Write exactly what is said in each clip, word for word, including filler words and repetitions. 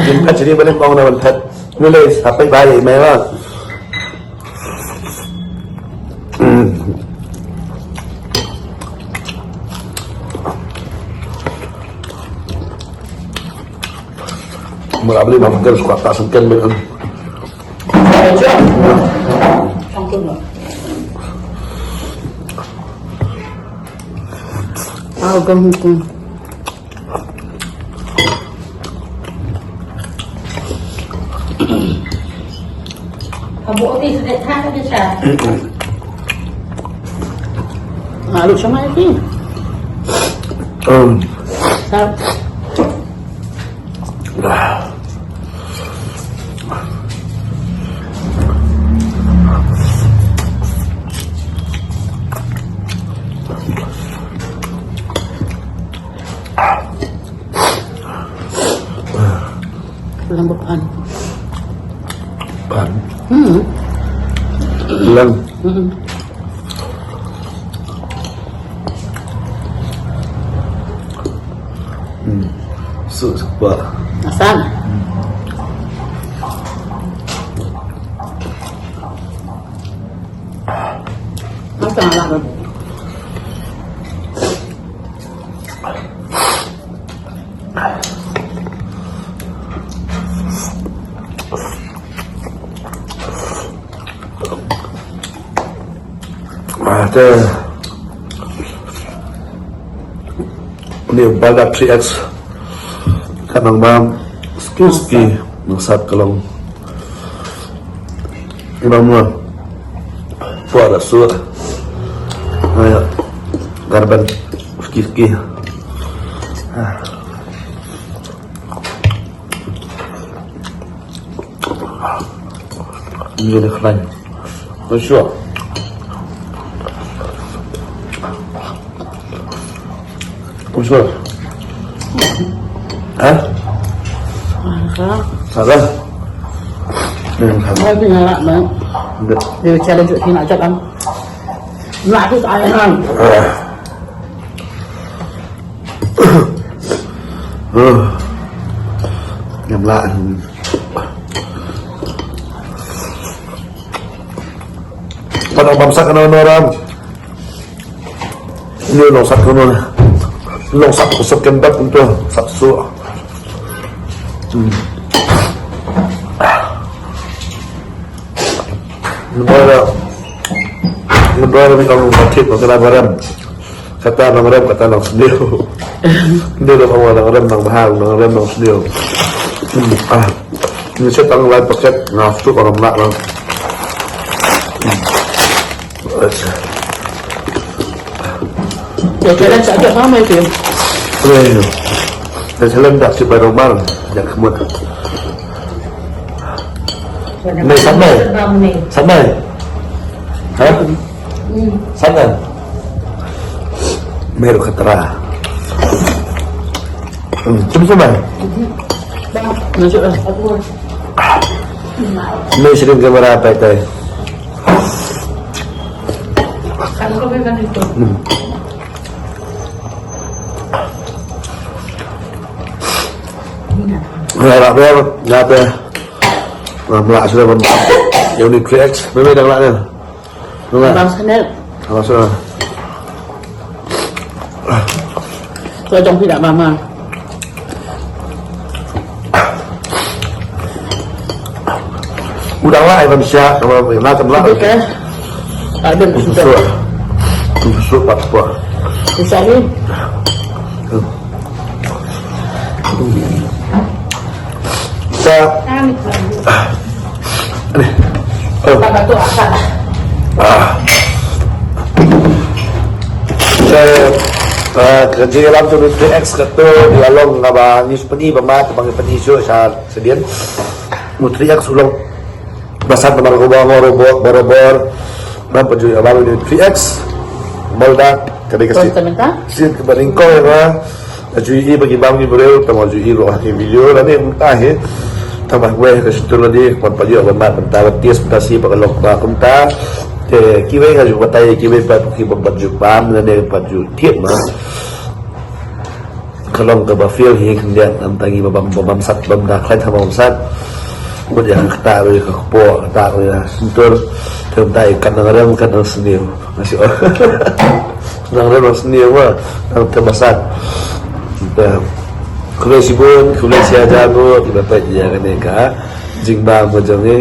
Jin ka chini balik kong na ban that. Ni le, sampai bye, mai wa. Hmm. Mula beli mama kan suka tak sengken beli. Au gam tu. Abu opi sudah tak ada sah. Malu sama lagi. Hmm. Lambok an. Pan. Hmm. Lang. Hmm. Hmm. Su, su ba. Asam. Asam lah. Ah, te. Ni balda three X. Ka nang bam ski ski nang sat ka long. Nang ma. Puara su. Ayo. Garban ski ski. Ah. Ini dia keren. Bonjour. Bonjour. Hah? Salah. Salah. Ini salah. Dia challenge kita nak cakap. Nak tu tak ada. Ah. Ngam lah. Pada bamsa kana orang. Ni long sat kana. Long sat kusuk kendak untuk sat su. Hmm. Nang rem, nang rem, nang rem, nang rem. Kata nang rem, kata nang sniew. Nang rem, nang rem, nang bahang, nang rem, nang sniew. Hmm, ah. Ni sa tang lai paket, nga tu ka ram nak lang. Hmm. Acha. Ïa challenge aja sama itu. Ïa challenge dak si baru bar dak kemut. Mai samai. Samai. Ha? Samai. Meru katra. Hmm, cuma samai. Masuk lah. Mai sering kamera apa itu? Hmm. Nga lah ber, nga te. Nga mlah sudah ban. Yang ni three X, memang dah lah ni. Memang. Abang Sanel. Abang Sanel. Kau jom tidak mama. Udah lah, Ivan siap, kalau nak tempat. Okey. Ada susu. Susu pat apa? Susah ni. Sa. Ni. Oh. Ah. Sa, ah, ka jingïalam tu three X ka tu, ïa long nga ba ngi pyni ba mat ba ngi pyni shuh sha sdien. Mu three X u long. Ba sat namar ka ba ngor robor, barabor. Namar pa ju ïa ba three X. Balda ka dei ka sien. Sien kaba nyngkong ïa nga. Ju ïohi ba ki bam ki briew, tang ju ïohi ruh ha ki video lane mynta hi. Tang ba wei ka shyntur lade, ban pa ju ban mat mynta, ba test mynta shi ba ka long ba kumta. Te kiwei ha ju batai, kiwei pat ki bam, pat ju bam lane pat ju thied ma. Ka long kaba fail hi khyndiat, namta ngi ba bam, ba bam sat, bam da khlaiñ ha ba bam sat. Mut ïa ka kata ruh ïa ka kpoh, kata ruh ïa shyntur. Te mynta ïa ka nang rem, ka nang sniew. Nang rem nang sniew ma, nang te ba sat. Te khublei shibun, khublei shihajar nguh, kiba peit ïa kane ka jingbam ka jong ngi.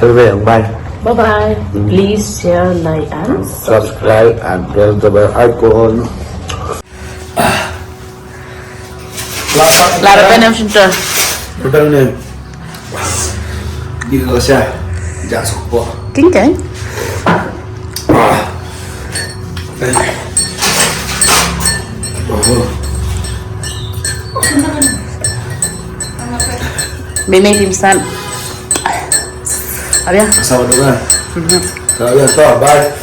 Khublei ong bye. Bye bye. Hmm. Please share, like and subscribe and press the bell icon. Lara penem shinta. Penem ne. Di ko sha. Ja sukpo. King keng. Ah. Eh. Oh. Mei mei tim san. Abia. Sama dengan. Sama dengan to, bye.